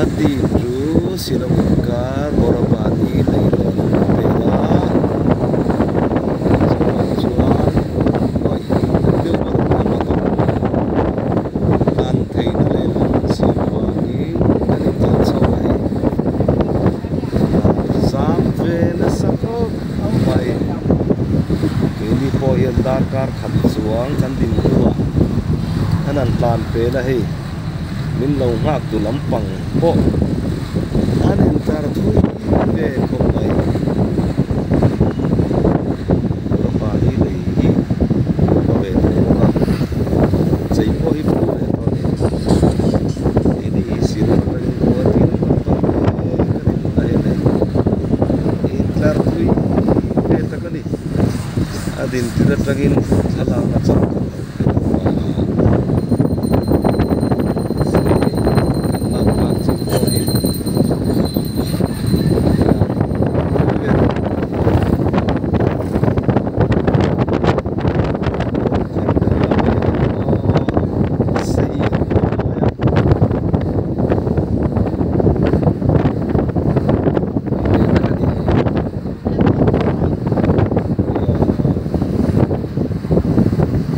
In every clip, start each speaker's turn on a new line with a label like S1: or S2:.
S1: Guwahati to Shillong inkar Borapani leihlawn an pel a, chuvang chuan ruai deuh ber a motor tlan theihna leh lam an siam avangin kan intlan chho a hei zam ve nasa khawp mai. Keini pawh hian darkar khat chuang kan din hnuah an han tlan pel a hei. Min lo nghak tu lampang pawh an intlar thui ve khawp mai. Burapani lei hi a ve tawh bawk a, chei pawh hi phu ve tawh a ni. Keini hi silver atangin Guwahati lam kan kal mek a ni tunah hian hei intlar thui ve tak a ni. A dintir atangin thlalak a chang kan lo hre lo a. Kan lak phak chin pawh hi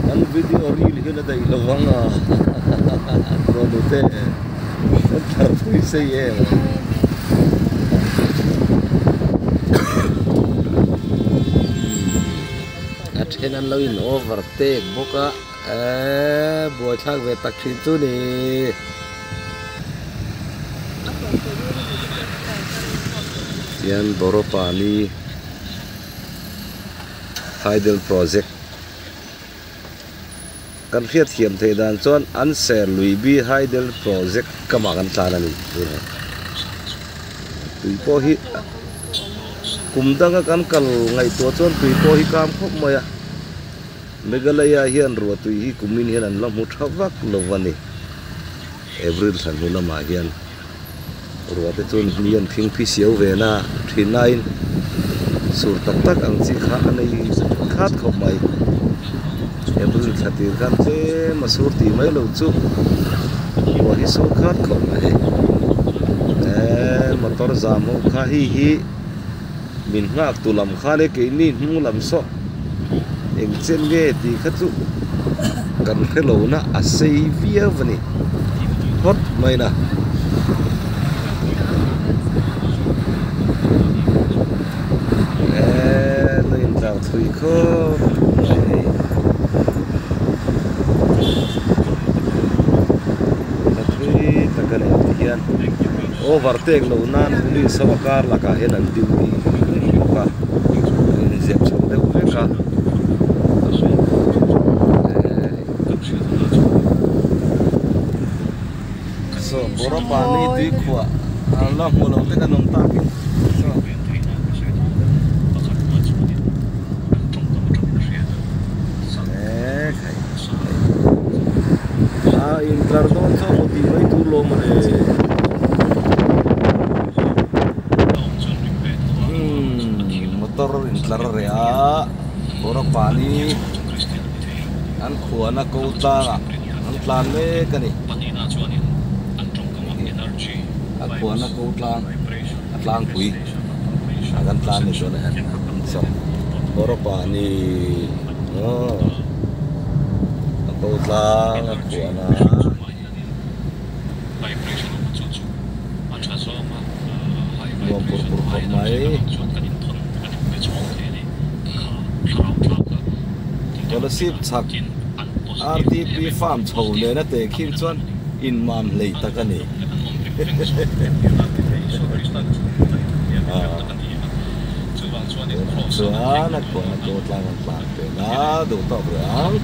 S1: Kan video reel hian a daih lo vang a rawn ute kan thar thui sei em a then an lo in overtake bawk a eee buaithlak ve tak thin chu ni. Tihian Borapani Hydel Project kan hriat thiam theih dan chuan an ser lui bi Hydel Project kamah kan tlan a ni tunah tui pawh hi kum danga kan kal ngaihtuah chuan tui pawh hi kam khawp mai a Meghalaya hian ruah tui hi kumin hian an la hmu tha vak lo a ni April thla hnu lamah hian. Ruah te chuan hmi an phing phi siau ve na thin laiin sur tak tak ang chi kha a nei khat khawp mai. April thla tir khan tlem a sur tih mai lo chu ruah hi sur khat khawp mai. Eee motor zam ho kha hei hi min nghak tu lam khan e keini hnung lam saw eng chen nge tih kha chu kan hre lo na a sei viau a ni phawt mai na. Eee la intlar thui khawp mai hei la thui tak a ni tihian overtake loh nan police ho a kar lakah hian an duty bawk a a inzep chho deuh vek a saw Borapani tui khuah a la hmu lo te kan awm takin saw. A intlar dawn chu maw tih mai tur lo mawle. Umm motor intlar a reh a Borapani an khuana ko tlangah an tlan mek a ni. A khuana ko tlang a tlangpui ah kan tlan ni chuan saw Borapani aw a ko tlang a khuana. Nuam pur pur khawp mai. Kolasib chhak RTP farm chho nena teh khin chuan inmam hlei tak a ni. Chuan a khuan a kaw tlang an tlan pen a, duh tawk rih ang.